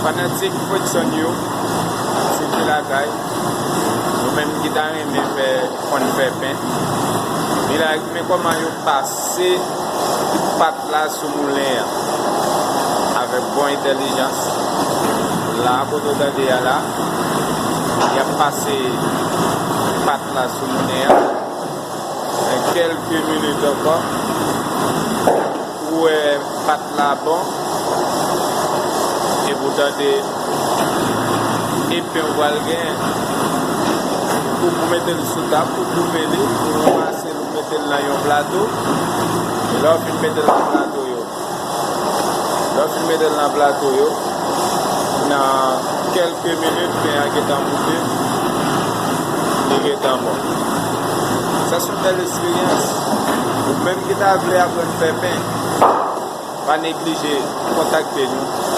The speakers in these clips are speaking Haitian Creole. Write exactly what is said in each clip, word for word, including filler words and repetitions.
Fanatik Fredson yo, sèvi lakay, nou menm ki ta renmen fè konn fè pen. Men la, men kòman yo pase pat la sou moulen an avèk bon entèlijans. La, kote w tande a la, y ap pase pat la sou moulen an. Nan kèlke minit ankò, ou wè pat la bon, epi w tande epen w pral genyen. Ou pou mete l sou tab, ou koupe li, ou ranmase l, ou mete l nan yon plato. Lè w fin mete l nan plato yo, lè w fin mete l nan plato yo, nan kèlke minit, pen an gentan boute, li gentan bon. Sa se yon bèl eksperyans. Ou menm ki ta vle aprann fè pen, pa neglije kontakte nou.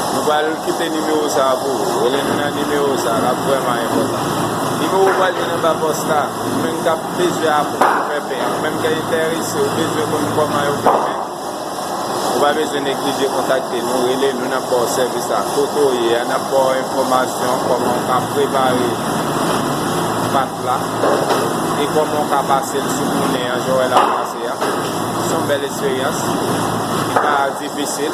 Nou pral kite nimewo sa a pou ou. Rele nou nan nimewo sa a, l ap vrèman enpòtan. Nimewo ou pral jwenn anba pòs la, ou menm k ap bezwen aprann fè pen, ou menm k enterese, ou bezwen konn kòman yo fè pen. Ou pa bezwen neglije kontakte nou, rele nou, n ap ba w sèvis la kote w ye a, n ap ba w enfòmasyon kòman w ka prepare pat la e kòman w ka pase l sou moulen an, jan w wè l ap pase a. Se yon bèl eksperyans ki pa difisil.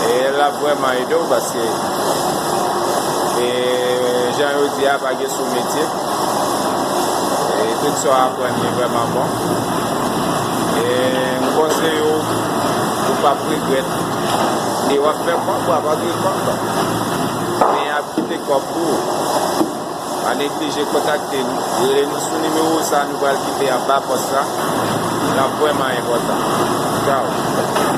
E l ap vrèman ede w paske, e, jan yo di a, pa gen sou metye. E tout sa w aprann li vrèman bon. E m konseye w, ou p ap regrèt. E w ap fè kòb, w ap antre kòb. Men y ap kite kòb pou ou. Pa neglije kontakte nou. Rele nou sou nimewo sa a nou pral kite anba pòs la. L ap vrèman enpòtan. Tchaw.